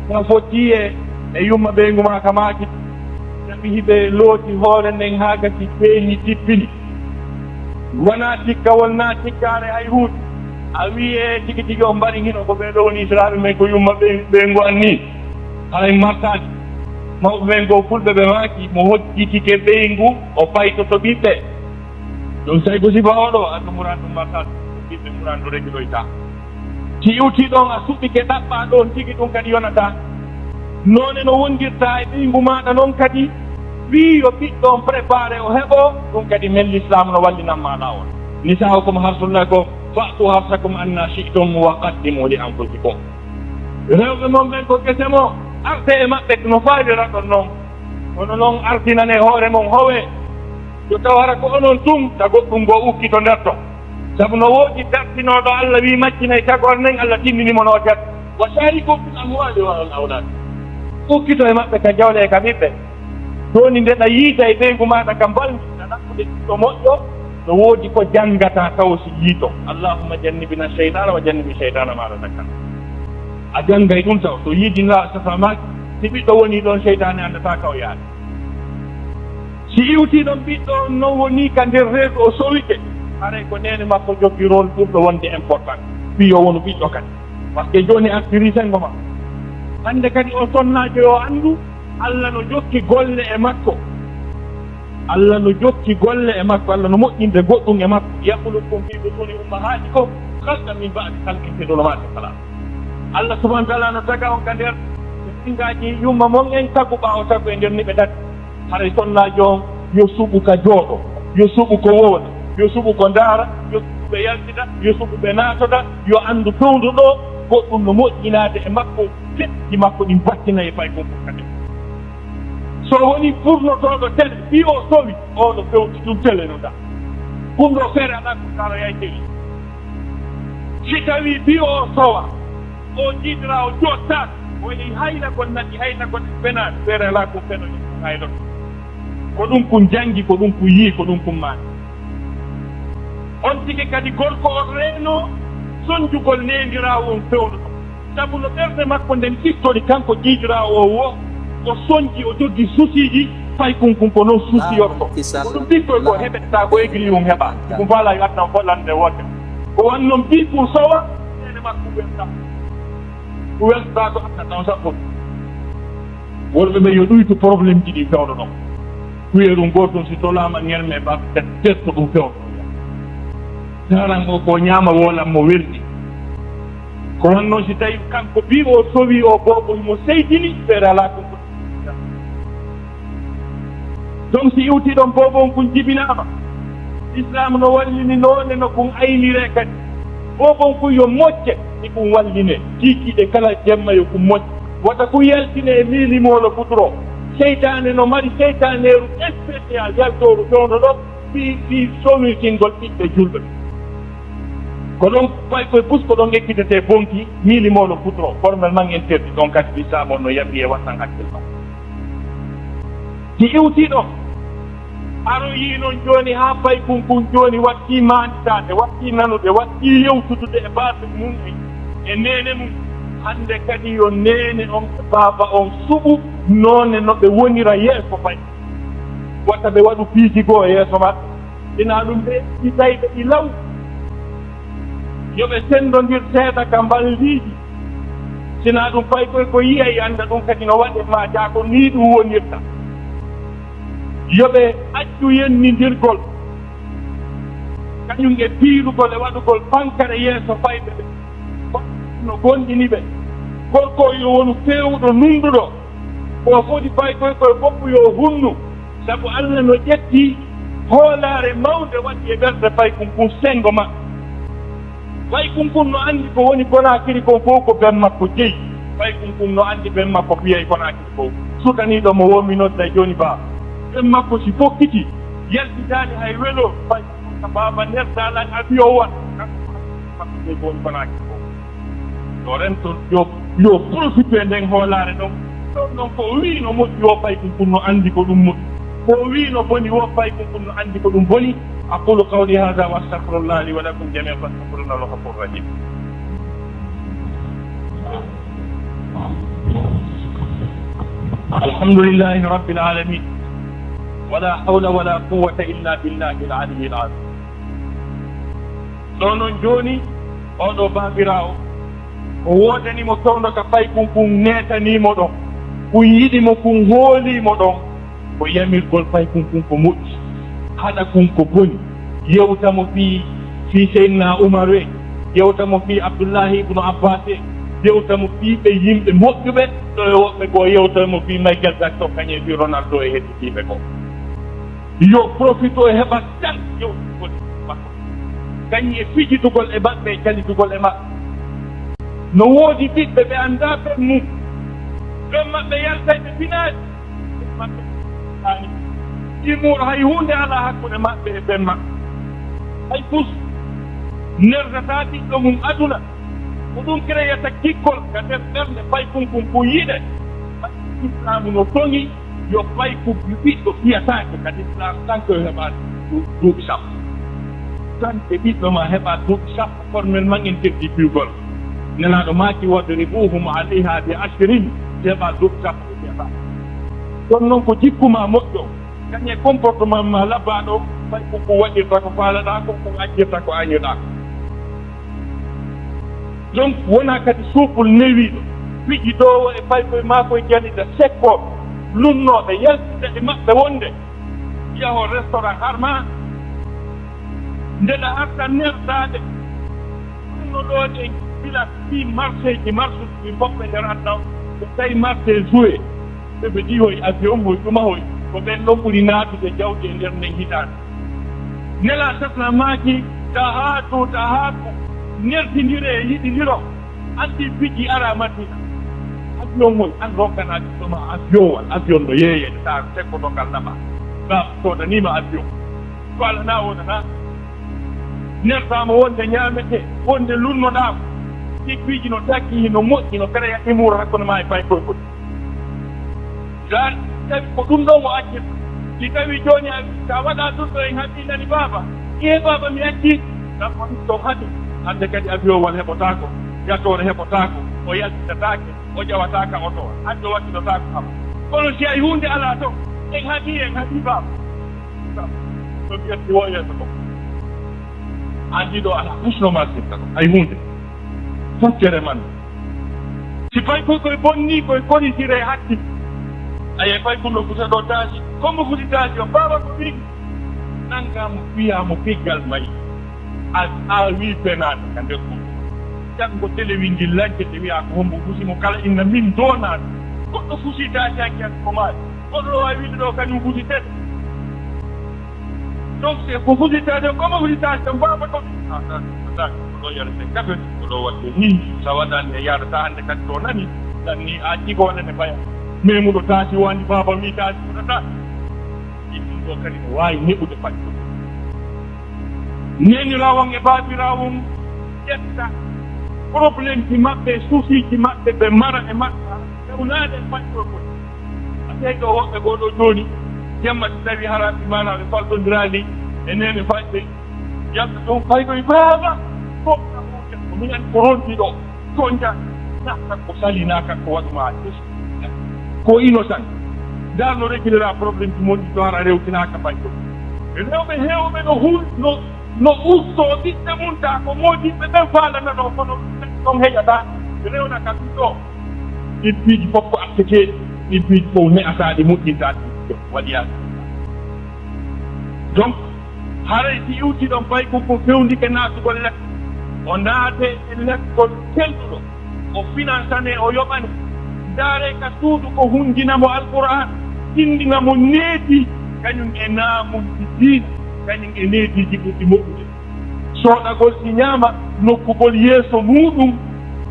Ko fotti e, e yumma ɓeyngu maa ka maaki. Tawi hiɓe looti hoore nden haa gasi feeñi tippini. Wonaa sikkawol naa sikkaare hay huunde. A wi'e tigi tigi on mbari hino ko ɓee ɗoo woni Islaamu men ko yumma ɓe, ɓe ngo anni. Haray martaani. Mawɓe men goo fulɓe ɓe maaki mo hojjitike ɓeyngu o faytoto ɓiɓɓe. Ɗum tawi ko sifa oo ɗoo, andu muran ɗum martaani. Ɓiɓɓe muran ɗo regiloyta. Si iwtii ɗon a suɓike ɗaɓɓaa ɗon tigi ɗum kadi yonataa. Noone no wondirta e ɓeyngu maaɗa non kadi, fii yo ɓiɗɗo on préparé o heɓoo, ɗum kadi men Lislaam no wallinan maa laawol. Nisaa'ukum harsun lakum, fa'tu harsakum anna shi'tum wa qaddimu li anfusikum. Rewɓe mon ɓen ko gese mon, artee e maɓɓe no faaliraɗon non. Kono non artinanee hoore mon howee. Yo taw hara ko onon tun, ta goɗɗum goo ukkito nder ton. Sabu no woodi dartinooɗo Alla wi'i majjinay tagore nden, Alla timmini mo no o jat. Wa sharikum fil amwali wal awlad. Ukkito e maɓɓe ka jawle e ka ɓiɓɓe. Jooni nde ɗa yiida e ɓeyngu maaɗa ka mbalndi, ɗa ɗaɓɓude ɓiɗɗo moƴƴo, no woodi ko janngataa taw si yiito. Allahumma jannibna shaytana wa jannibi shaytana ma razaqtana. A janngay ɗum taw, so yiidinaa a safamaaki, si ɓiɗɗo wonii ɗon, seytaane anndataa ka o yaari. Si iwtii ɗon ɓiɗɗo on non wonii ka nder reedu o sowike, haray ko neene makko jogii rôle ɓurɗo wonde important. Fii yo wonu ɓiɗɗo kadi. Parce que jooni artirii senngo makko. Hannde kadi on sonnaajo yo anndu, Alla no jokki golle e makko. Alla no jokki golle e makko. Alla no moƴƴinde goɗɗum e makko. Yakhluqukum fii butuuni ummahaatikum khalqan min ba'di khalqin fii dhulumaati thalath. Alla subhaanahu wa ta'aalaa no taga on ka nder ɓeynguuji yumma mon en, tagu ɓaawo tagu e nder niɓe tati. Haray sonnaajo on, yo suɓu ka jooɗo, yo suɓu ko wowla, yo suɓu ko ndaara, yo suɓu ɓe yaltida, yo suɓu ɓe naatoda, yo anndu fewndo ɗoo, goɗɗum no moƴƴinaade e makko, feɗɗi makko ɗin battina e paykun kon kadi. So wonii furnotooɗo tele, fii o sowi, o no fewti tun tele no ndaa. Ɗum ɗoo feere alaa ko taroyay tele. Si tawii fii o sowa, o jiidiraa, o jottaaka, o yi'i haynagol naɓi, haynagol fenaani, feere alaa ko feno e hayloto. Ko ɗum kun janngi, ko ɗum kun yi'i, ko ɗum kun maaki. On tigi kadi gorko on reenoo sonjugol neendiraawo on fewndo ɗon. Sabu no ɓernde makko nden ɓittori, kanko jiidiraawo o woo, o sonji, o jogii susiiji, paykun kun ko non susiyorto. Ko ɗum ɓikkoy ko heɓetta ko egri ɗum heɓa. Ɗum faala yo addan follande wonde. Ko wan non bii kun sowa, neene makko welta. Ko welta ko addan ɗon sappo. Worɓe ɓe yo ɗuytu problème ji ɗi fewndo ɗon. Kuyeeru gootum si tolaama ŋerme ba tetto ɗum fewndo. Taran o ko ñaama woolan mo welni. Ko wonno si tawi kanko bii o sowi o boobol mo seydini, feere alaa ko. Donc si iwti ɗon boobon kun jibinaama, Islam no wallini noone no kun ayniree kadi. Boobon kun yo mocce, si kun walline, kiikiiɗe kala jemma yo kun mocce. Wata kun yaltine e miilimoolo futuro. Seytaane no mari seytaaneeru spécial yaltooru fewndo ɗon. Fii, fii sowirtingol ɓiɓɓe julɓe. Ko ɗon paykoy pus ko ɗon ekkitetee bonki, miilimoolo futuro, formellement interdit, ɗon kadi Islaam on no yamiri e wattan hakkil ɗon. Si iwtii ɗon, aroyii non jooni haa paykun kun jooni wattii maanditaade, wattii nanude, wattii yewtudude e baaba mun en, e neene mun. Hannde kadi yo neene on e baaba on suɓu noone no ɓe wonira yeeso paykun. Wata ɓe waɗu piiji goo e yeeso maɓɓe. Sinaa ɗum ɓe ittitay ɓe ɗi law. Yo ɓe senndondir seeɗa ka mballiiji. Sinaa ɗum fay koy ko yi'ay annda ɗum kadi no waɗe maa jaa ko nii ɗum wonirta. Yo ɓe accu yennindirgol. Kañum e piirugol e waɗugol pankare yeeso fayɓe ɓe. No gonɗini ɓe. Gorko yo wonu feewuɗo nunɗuɗo. Ko foti fay koy koy fof yo hunnu, sabu Alla no ƴetti hoolaare mawnde waɗi e ɓerɗe paykun kun senngo maɓɓe. Paykun kun no anndi ko woni Konaakiri kon fof ko ben makko jeyi. Paykun kun no anndi ben makko fiyay Konaakiri fof. Sutaniiɗo mo woo mi nodda jooni baa. Ben makko si fokkiti, yaltitaani hay welo, paykun kun ka baaba nertaa lan avion wa. Kanko makko jeyi ko woni Konaakiri fof. Yo rento, yo, yo profite e nden hoolaare ɗon. Ɗon ɗon ko o wi'i no moƴƴi o paykun kun no anndi ko ɗum moƴƴi. Ko o wi'i no boni o paykun kun no anndi ko ɗum boni. أقول قولي هذا وأستغفر الله لي ولكم جميعا فاستغفروه إنه هو الغفور الرحيم. الحمد لله رب العالمين. ولا حول ولا قوة إلا بالله العلي العظيم. Ɗoo non jooni, oo ɗoo baabiraawo, ko woodani mo fewndo ka paykun kun neetanii mo ɗon, kun yiɗi mo, kun hoolii mo ɗon, ko yamirgol paykun kun ko moƴƴi, haɗa kun ko boni. Yewta mo fii, fii Seydina Umaru en, yewta mo fii Abdullaahi ibnu Abbaas en, yewta mo fii ɓe yimɓe moƴƴuɓe, ɗo e woɓɓe goo yewta mo fii Michael Jackson kañum e fii Ronaldo e hedditiiɓe goo. Yo profito e heɓa tan yewtugol makko. Kañum e fijitugol e maɓɓe e calitugol e maɓɓe. No woodi ɓiɓɓe ɓe anndaa ben mum. Ben maɓɓe yaltay ɓe finaali. Ben maɓɓe finaali. Ɗi muura hay huunde alaa hakkunde maɓɓe e ben maɓɓe. Hay fus nerdataa ɓiɗɗo mum aduna. Ko ɗum créata kikkol ka nder ɓernde paykun kun, kun yiɗe. Islaamu no toŋi yo paykun ɓiɗɗo fiyataake ka Islaam tan ko yo heɓa du-, duuɓi sappo. Tan e ɓiɗɗo ma heɓa duuɓi sappo, formellement en keddii fiyugol. Nelaaɗo maaki, "Wadribuhum alayha bi ashrin", heɓa duuɓi sappo ɓe fiyata. Ɗon non ko jikku ma moƴƴo. Kañum e comportement ma labbaaɗo, paykun kun waɗirta ko faalaɗaa kon, kun accirta ko añuɗaa kon. Donc, wonaa kadi suuful newiiɗo, fijidoowo e paykoy maa koy janida sekkooɓe, lunnooɓe, yaltida e maɓɓe wonde, yahoo restaurant harmaa, nde ɗa arta nerdaade, ɗum no ɗoo ɗen bila fii marché ji, marché ji fof ɓe nder aduna o, so tawi marché jouet, ɓe ɓe ɗihoy avion hoy ɗuma hoy, ko ɓen ɗon ɓuri naatude jawdi e nder nden hitaande. Nelaaɗo sasna maaki, "Tahaadu, tahaabu, nertindiree, yiɗindiree." Anndi fiji ara Madina. Avion hoy, an ronkana ɗum ɗuma avion wal, avion no yeeyede, taa tekkoto ngal naɓa. Ba, soodaniima avion. Ko alanaa wonanaa. Nertaama wonde ñaametee, wonde lunnoɗaa. Ɗi piiji no takki, no moƴƴi, no kala yaɗɗi muura hakkunde maa e paykoy koy. Ga tawi ko ɗum ɗon o accirta. Si tawi jooni a, sa waɗa ɗum ɗo en haɓi nani baaba. Ee baaba mi accii. Ɗan ko ɗum ɗon haɓi. Hannde kadi avion wal heɓotaako. Yatoore heɓotaako. O yaltitataake. O ƴawataaka oto. Hannde o wakkitotaako kam. Kono si ay huunde alaa ton. En haɓi, en haɓi baaba. Ɗum yetti wo yeeso ɗon. An ɗiɗo alaa, husno ma sitta ɗo. Ay huunde. Fukkere man. Si fay koy koy bonni, koy korisire hatti. Aye fay kuno fusa ɗo taasi. Ko mo fusi taasi o, baaba ko ɓiɗi. Nanga mo, wi'a mo piggal may. A, a wi penaade ka nder ɗum. Janngo telewingil lancete wi'a ko hombo fusi mo kala inna min doonaade. Goɗɗo fusi taasi hanki ko maayi. Goɗɗo waawi wiide ɗo kañum fusi tes. Donc, c'est ko fusitaade, ko mo fusitaade, ko mbaaba ko. Ah, ɗan, ɗan, ko ɗo yarete kafe, ko ɗo waɗde ni, sa waɗani e yaadata hannde kadi ɗo nani, ɗan ni a jigo wonande baya. Mais muɗo taasi wandi baaba mi taasi muɗo taasi. Ɗin ɗo kadi no waawi neɓude faƴƴude. Nenirawon e baabiraawon ƴetta problème ji maɓɓe, souci ji maɓɓe, ɓe mara e maɓɓe, fewnaade e faƴƴol ngol. A tawi ɗo woɓɓe goo ɗo jooni, jemma si tawi hara ɓe maanaa ɓe faltondiraali e neene fayɓe, yalta ɗon fayɗo e baaba. Ko ko minan ko ronti ɗo, ko nja, nafta ko salinaaka ko waɗu maa ɗus. Ko innocent. Ndaa no réglera problème ji mon ɗi to hara rewtinaaka fayɗo. Rewɓe heewɓe no hul-, no, no ustoo ɓiɓɓe mum taa ko moodiɓɓe ɓen faalana ɗo, kono ɗon heƴata. Rewna ka ɗum ɗo. Ɗin piiji fof ko acceteeɗi, ɗin piiji fof ne'ataa, ɗi moƴƴintaa, ɗi waɗi yaade. Donc, haray si iwti ɗon, fay ko, ko fewndike naatugol lekkol, o naate e lekkol kelɗuɗo, o finansanee, o yoɓane, ndaaree ka suudu ko hunndina mo Alqur'aan, tinndina mo needi, kañum e naamuuji diina, kañum e neediiji ɓurɗi moƴƴude. Sooɗagol si ñaama, nokkugol yeeso muuɗum,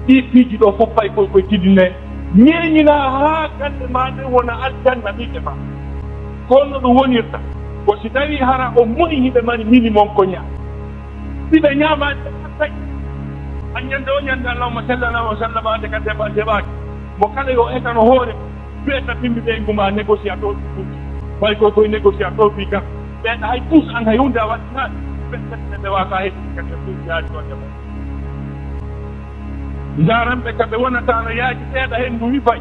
ɗii piiji ɗoo fof fay koy koy tiddinee, ñeeñinaa haa gannde maa nden wona aljanna ɓiɓɓe maa. Ko honno ɗum wonirta? Ko si tawii hara on moni hiɓe mari minimum ko ñaama. Si ɓe ñaamaani, ɓe ɓattay. A ñande o ñande, Allahumma salli ala wa sallam, ande ka deba-, debaaki. Mo kala yo etano hoore, ɓe etta timmi ɓe nguma négociateur. Fay koy koy négociateur fii kan. Ɓen hay puus an hay huunde a waɗi naat. Ɓe, ɓe, ɓe waasaa heɓude kadi e puus yaaji ɗon e mon. Ndaran ɓe ka ɓe wonata no yaaji seeɗa henndu wifay.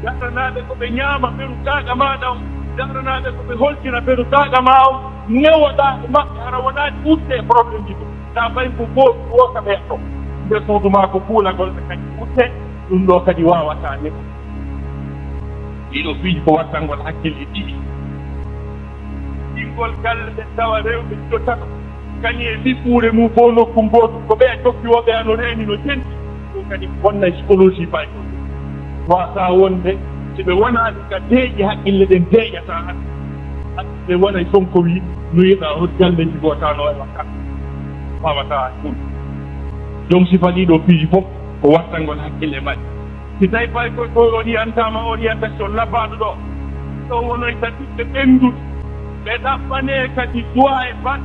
Ndaranaa ɓe ko ɓe ñaama ɓeru taaɗa maaɗa on. Ndaranaa ɓe ko ɓe holtira ɓeru taaɗa maa on. Newoɗaa e maɓɓe hara wonaani utte e problème ji ɗum. Sa fay ko gootu woo ka ɓeya ɗoo. Nder suudu maa ko kuulagol ɓe kadi utte, ɗum ɗoo kadi waawataa neɗɗo. Ɗii ɗoo piiji ko wattangol hakkille ɗiɗi. Ɗingol galle ɗen tawa rewɓe ɗiɗo tato. Kañum e ɓiɓɓuure mum fof nokku ngootu, ko ɓeya jokki woo ɓeya no reeni no jenti. Ɗum kadi bonnay psychologie paykootu. Waasaa wonde, si ɓe wonaali ka deeƴi, haqqille ɗen deeƴataa hannde. Hannde ɓe wonay Sonko wii, no yiɗaa hoti galleeji goo taanoo e makka. Faamataa ɗum. Joom sifa ɗii ɗoo piiji fof ko wattangol haqqille maɓɓe. Si tawii paykootu oriyantaama orientation labbaaɗo ɗoo, ɗo wonoyta ɓiɓɓe ɓennduɓe, ɓe ɗaɓɓanee kadi duwaa e baɗ,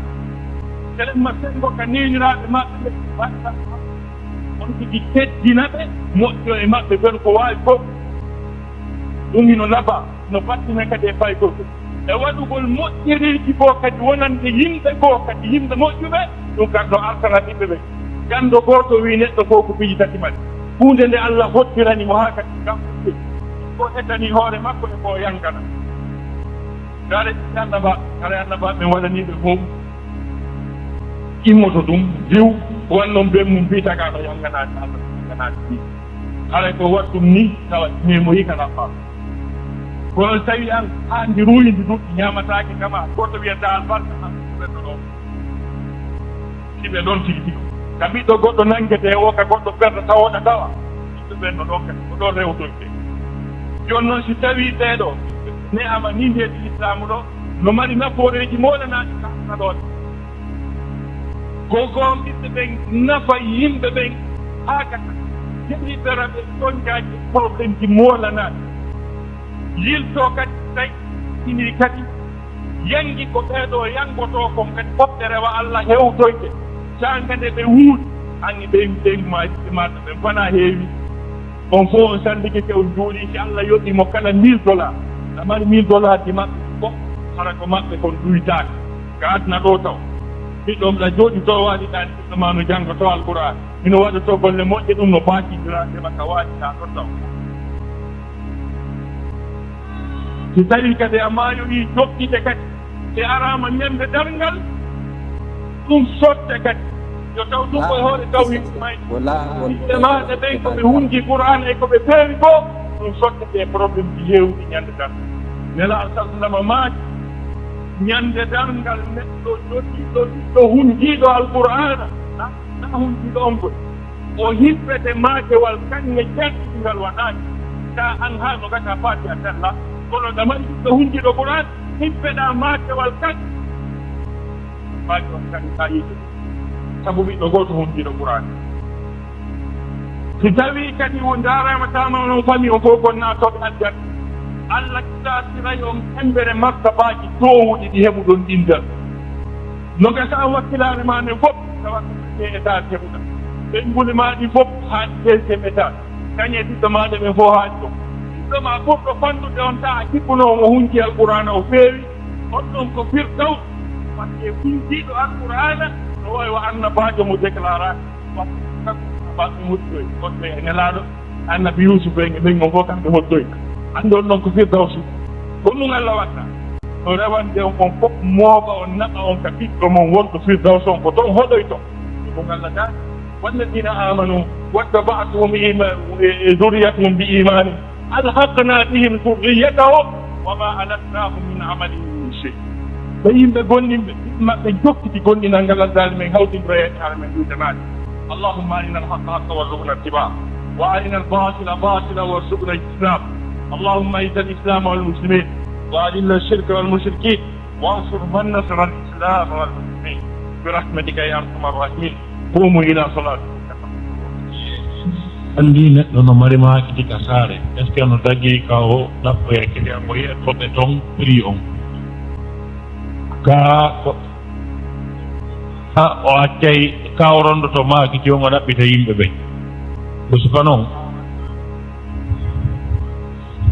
telen ma senngo ka neyniraaɓe maɓɓe ɓe mbaɗta. On tigi teddina ɓe, moƴƴo e maɓɓe, beru ko waawi fof. Ɗum hino labaa, no battina kadi e paykootu. E waɗugol moƴƴereeji goo kadi wonande yimɓe goo kadi, yimɓe moƴƴuɓe, ɗum kadi no artana ɓiɓɓe ɓe. Ganndo gooto wii neɗɗo fof ko piiji tati mari. Huunde nde Allah hoddirani mo haa kadi kam ko etanii hoore makko e ko yangana. Kare annaba, kare annaba ɓe waɗanii ɓe fof. Immoto ɗum, diw, wan non ben mum fii tagaaɗo yanganaani Allah, yanganaani ɗi. Haray ko waɗ ɗum ni, tawa memoyi kana faa. Kono so tawi an, haa ndi ruuyndi ɗum, ñaamataake kama, goɗɗo wiyata albarka, an, ɓe ɗo ɗo. Si ɓe ɗon tigi tigi. Ka ɓiɗɗo goɗɗo nangetee o, ka goɗɗo perda tawoɗa tawa. Ɓiɗɗo ɓen no ɗon kadi, ko ɗon rewtoyte. Jooni non si tawii ɓee ɗoo, ne ama ni nde Islaamu ɗoo, no mari nafooreeji moolanaaɗi ka ɗon. Ko ko ɓiɓɓe ɓen nafa yimɓe ɓen haa gasa. Heɓi ɓera ɓe soñjaaji e problémeji moolanaaɗi. Yiltoo kadi tawi ini kadi yangi ko ɓee ɗoo yangotoo kon kadi fof ɓe rewa Alla hewtoyde. Saanga nde ɓe wuuri, anni ɓen, ɓen ma, ɓe maata ɓen fana heewi. On fof on sallike ke on juuli, si Allah yoɓi mo kala mille dollars, a mari mille dollars di maɓɓe ɗi fof, hara ko maɓɓe kon duytaaka. Ka aduna ɗoo taw. Ɓiɗɗo on ɗa jooɗi to waɗi ɗaani, ɓiɗɗo ma no jannga to Alqur'aan. Hino waɗa to golle moƴƴe, ɗum no baakindiraa ndema ka waaɗi ka ɗon taw. Si tawii kadi a maayoyii joɓɗiɗe kadi, ɓe araama ñande darngal, ɗum sotte kadi. Yo taw ɗum ko e hoore taw hikma may. Ɓiɓɓe maaɗa ɓen ko ɓe hunji Qur'aana e ko ɓe feewi ko, ɗum sottete e problème ji heewɗi ñande darngal. Nelaaɗo sallallahu alaihi wasallam maaki, ñande darngal neɗɗo joɗiiɗo, ɓiɗɗo hunjiiɗo Alqur'aana, na, na hunjiiɗo on koy. O hippete maakewal kaŋŋe jalɗiɗi ngal waɗaaki. Ka an haa no gata Faatiha sella, kono ɗa mari ɓiɗɗo hunjiiɗo Qur'aan, hippeɗaa maakewal kaŋŋe. Maakewal kaŋŋe ka yiite. Sabu ɓiɗɗo gooto hunjiiɗo Qur'aan. Si tawii kadi o ndaaraama taama onon fami on fof gonnaa toɓe aljanna. Allah kisaasiray on semmbere martabaaji toowuɗi ɗi heɓuɗon ɗin dan. No gasa an wakkilaare maa nden fof, tawa ko premier étage heɓuɗaa. Ɓeynguuli maa ɗin fof haa deuxième étage. Kañe ɓiɓɓe maaɗa ɓen fof haa ɗon. Ɓiɗɗo maa ɓurɗo fanɗude on taa a jippunoo mo hunji Alqur'aana o feewi. On ɗon ko Firdaws. Parce que hunjiiɗo Alqur'aana no wayi wa annabaajo mo déclara. Parce que kanko annabaaɓe hoddoy, hoddoy e Nelaaɗo. Annabi Yuusuf en e ɓen on fof kamɓe hoddoy. Anndon ɗon ko Firdawsi. Ko ɗum Allah watta. No rewande on, on fof mooɓa on, naɓa on ka ɓiɗɗo mon wonɗo Firdawsi on, ko ton hoɗoyto. Ko ɗum Allah daali. والذين آمنوا واتبعتهم إيما-، ذريتهم بإيمان ألحقنا بهم ذريتهم وما ألتناهم من عملهم من شيء. Ɓe yimɓe gomɗinɓe, ɓiɓɓe maɓɓe jokkiti gomɗinal ngal Allah daali men hawtindira e haala men ɗuyde maade. اللهم أرنا الحق حقا وارزقنا اتباعه، وأرنا الباطل باطلا وارزقنا اجتنابه. اللهم أعز الإسلام والمسلمين، وأذل الشرك والمشركين، وانصر من نصر الإسلام والمسلمين، برحمتك يا أرحم الراحمين. قوموا إلى صلاتكم. Anndi neɗɗo no mari maakiti ka saare, est-ce que no dagii ka o ɗaɓɓoya kiliyan o yi'a ko ɓe ton pri on? Ka ko, ha o accay ka o rondoto maakiti on o ɗaɓɓita yimɓe ɓen. Ko suka non?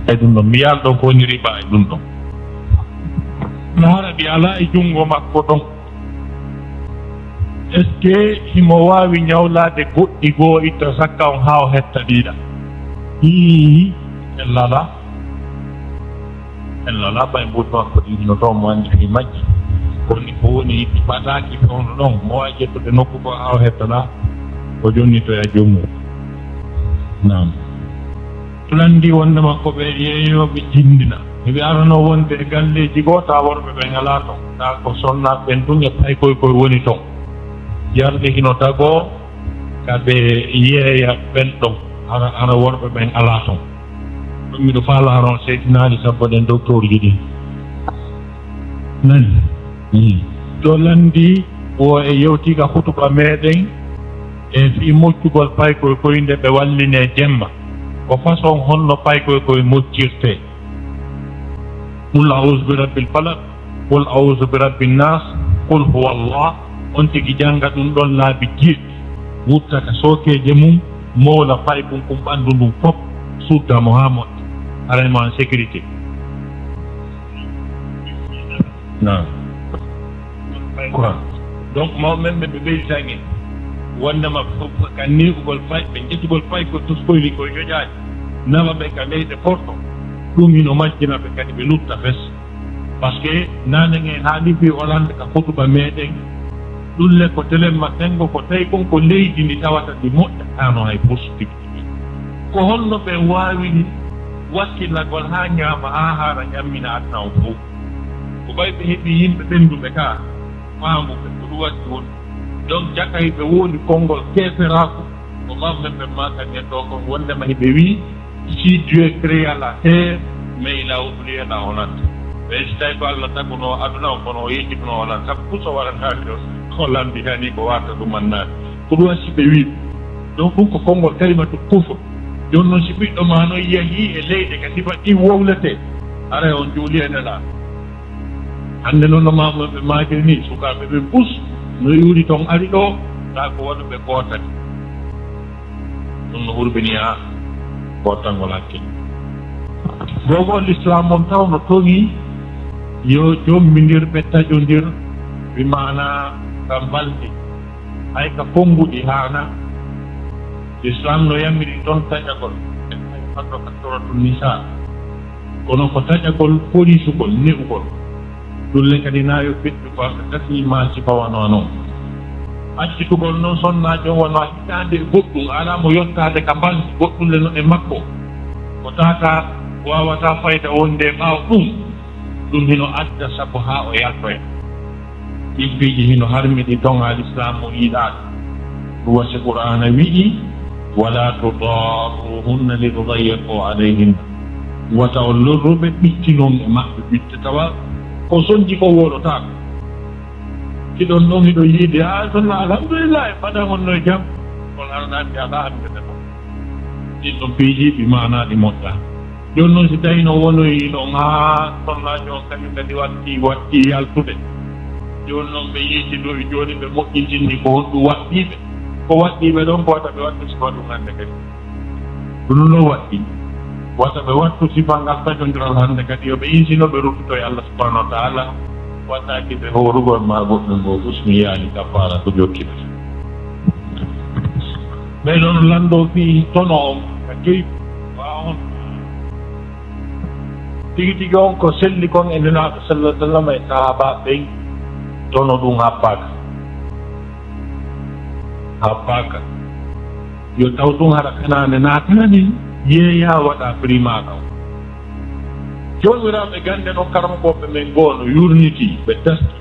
E ɗum ɗon, mi yaalɗo ko woni riba e ɗum ɗon. No hara mi alaa e junngo makko ɗon. Est-ce que himo waawi ñawlaade goɗɗi goo itta sakka on haa o hetta ɗiɗa? Ii, en lala. En lala ɓay mbuuɗi makko ɗi no toon mo anndi fii majji. Ko ni ko woni, ɓataaki fewndo ɗon, mo waawi ƴettude nokku ko haa o hettana, o jonnitoya joomum. Naam. Lanndii wonndema ko ɓe yeeyooɓe jinndina. Hiɓe aranoo wonde e galleeji goo, taa worɓe ɓen alaa ton. Taa ko sonnaaɓe ɓen tun e paykoy koy woni ton. Yarde hino tagoo ka ɓe yeeya ɓen ɗon, hara, hara worɓe ɓen alaa ton. Ɗum miɗo faalaa ron seytinaali sabbo ɗen doktoorji ɗin. Nani? Mm. Ɗo lanndii wo e yewtii ka hutuba meɗen e fii moccugol paykoy koy nde ɓe wallinee jemma. Ko façon honno paykoy koy moccirtee? Qul a'udhu bi rabbil falaq, qul a'udhu bi rabbin nas, qul huwa Allah, on tigi jannga ɗum ɗon laabi jeeɗiɗi, wurta ka sookeeje mum, mowla paykun kun ɓanndu ndun fof, sudda mo haa moƴƴa, haray mo en sécurité. Naam. Quran. Donc, mawɓe men ɓe, ɓe ɓeyditan en wonndema fof ka neeɓugol pay, ɓe ƴettugol pay ko toskoyri ko joƴaani, nawa ɓe ka leyɗe porto, ɗum hino majjina ɓe kadi ɓe lutta fes. Parce que nanen en haalii fii Hollande ka hutuba meɗen, ɗum le ko telemma sengo ko tawi kon ko leydi ndi tawata ndi moƴƴataano hay fus tigi tigi. Ko honno ɓe waawiri wakkilagol haa ñaama, haa haara, ñammina aduna on fow? Ko ɓay ɓe heɓii yimɓe ɓennduɓe ka faamuɓe ko ɗum waɗi woni. Donc, jaka hiɓe wondi konngol keeferaaku, ko mawɓe men ɓe maakani en ɗoo kon, wonndema hiɓe wi'i, si Dieu créa la terre, mais il a oublié la Hollande. Ɓe si tawi ko Allah tagunoo aduna on, kono o yejjituno Hollande. Sabu fuu so waɗata ɗo, Hollande hani ko warta ɗum annaade. Ko ɗum waɗi si ɓe wi'i ɗum. Donc, ɗum ko konngol kalimatu kufur. Jooni non, si ɓiɗɗo maa non yahii e leyɗe ka sifa ɗin wowletee, haray on juulii e Nelaaɗo. Hannde non no maamuɓe ɓe maakiri nii, sukaaɓe ɓen fus no iwri ton ari ɗoo, taa ko waɗuɓe gootali. Ɗum no hurbini haa gootangol hakkille. Googol Lislaam on taw no toŋi yo jommbindirɓe taƴondir, bi maanaa ka mbaldi, hay ka konnguɗi haana. Lislaam no yamiri ton taƴagol, e faddo ka Suuratul Nisaa. Kono ko taƴagol, poliisugol, ne'ugol. Ɗum le kadi na yo feƴƴu ko aka gasi ma sifa wano non. Accitugol non sonnaajo on wano a hitaande e goɗɗum, alaa mo yottaade ka mbalndi, goɗɗum le no e makko. Ko tata waawata fayda wonde ɓaawo ɗum, ɗum hino adda sabu haa o yaltoya. Ɗin piiji hino harmi ɗi ton haa Lislaamu yiɗaa ɗum. Ɗum wasi Qur'aana wi'i, "Wala tudarruhunna litudayyiqu alayhinna." Wata on lorru ɓe, ɓitti non e maɓɓe, ɓitte tawa ko sonji ko wooɗotaako. Hiɗon non hiɗon yiide, "Ah, sonna, alhamdulillah, e mbaɗan on no e jam." Kono hara naati alaa hannde ne ɗon. Ɗin ɗon piiji ɗi maanaa ɗi moƴƴaa. Jooni non, si tawii no wonoyi non haa sonnaajo on kañum kadi watti, watti yaltude, jooni non ɓe yiitidoyi, jooni ɓe moƴƴintinni ko honɗum waɗɗii ɓe. Ko waɗɗii ɓe ɗon, ko wata ɓe wattu sifa ɗum hannde kadi. Ɗum no waɗɗii. Wata ɓe wattu sifa ngal taƴondiral hannde kadi, yo ɓe insino ɓe ruttoto e Allah subhanahu wa ta'ala, wattaaki ɓe hoorugol maa goɗɗum ngoo, usmi yaani kafaara ko jokki ɓe. Ɓee ɗon lanndoo fii tono on ka jeyi, wa on tigi tigi on ko selli kon e Nulaaɗo sallallahu alaihi wasallam e sahaabaaɓe ɓen, tono ɗum happaaka. Happaaka. Yo taw ɗum hara fenaande naatani, yeeyaa waɗa firimaaka on. Joomiraaɓe gannde non, karamokooɓe men goo no yurnitii, ɓe taski.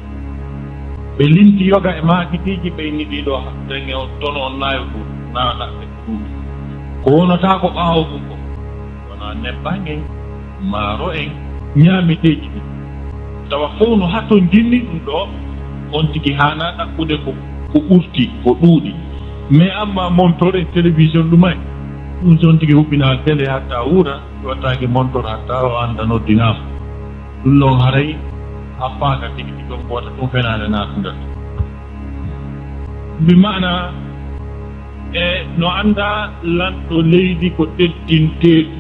Ɓe linti yoga e maakitiiji, ɓe inni ɗii ɗoo, denge on tono on naayo ɗum, naana ɓe ɗuuɗi. Ko wonotaako ɓaawo ɗum ko, wonaa nebban en, maaro en, ñaameteeji ɗin. Tawa fow no hatonjinni ɗum ɗoo, on tigi haanaa ɗaɓɓude ko, ko ɓurti, ko ɗuuɗi. Mais amma montor e télévision ɗum ay, ɗum si on tigi huɓɓinaa télé hatta wuura, wattaake montor hatta o annda noddinaama. Ɗum ɗon haray happaaka tigi tigi on ko wata ɗum fenaande naatunda. Bi maana, e no annda lanɗo leydi ko teddinteeɗi.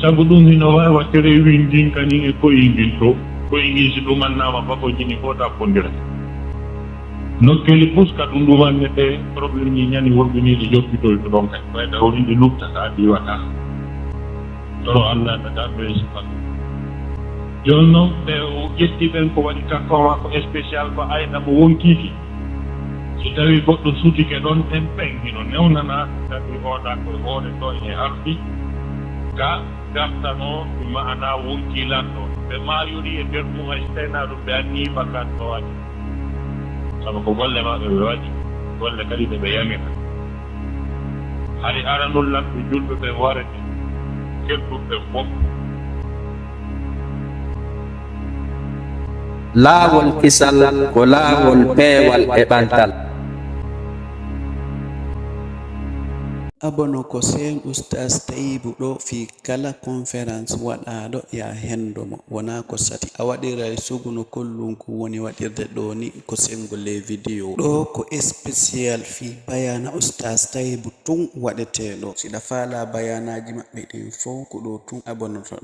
Sabu ɗum hino waawi wattere winndin kañum e koyel ngel to. Koyel ngel si ɗum annaama bako jini ko tappondira. Nokkeeli pus ka ɗum ɗum annete problème ji ñani worɓiniiɗi jokkitoy to ɗon kadi. Koye ɗawriɗi luttata diwata. Toro Allah na darɗo e sifa. Jooni non, ɓe o ƴetti ɓen ko waɗi takko makko spécial ko ayna mo wonkii ki. Si tawii goɗɗo sutike ɗon, ɗen ɓen hino newnanaa, sabi oɗa ko e hoore ɗon e ardi, ka gartanoo e ma'anaa wonkii lanɗo. Ɓe maayorii e nder ɗum, hay si taynaa ɗum ɓe anniyii bakkaatu no waɗi. Sabu ko golle maɓɓe ɓe waɗi, golle kadi ɗe ɓe yamira. Hari aranun lanɓe julɓe ɓen warete, kedduɓe ɓen fof. Laawol kisal ko laawol peewal e ɓantal. Abono ko seen Oustaz Tayibu ɗoo fii kala conférence waɗaaɗo yaa henndo mo, wonaa ko sati. A waɗiray sugu no kollunku woni waɗirde ɗoo ni ko senngo les vidéos. Ɗoo ko spécial fii bayaana Oustaz Tayibu tun waɗetee ɗoo. Si ɗa faalaa bayaanaaji maɓɓe ɗin fow ko ɗoo tun abonotoɗaa.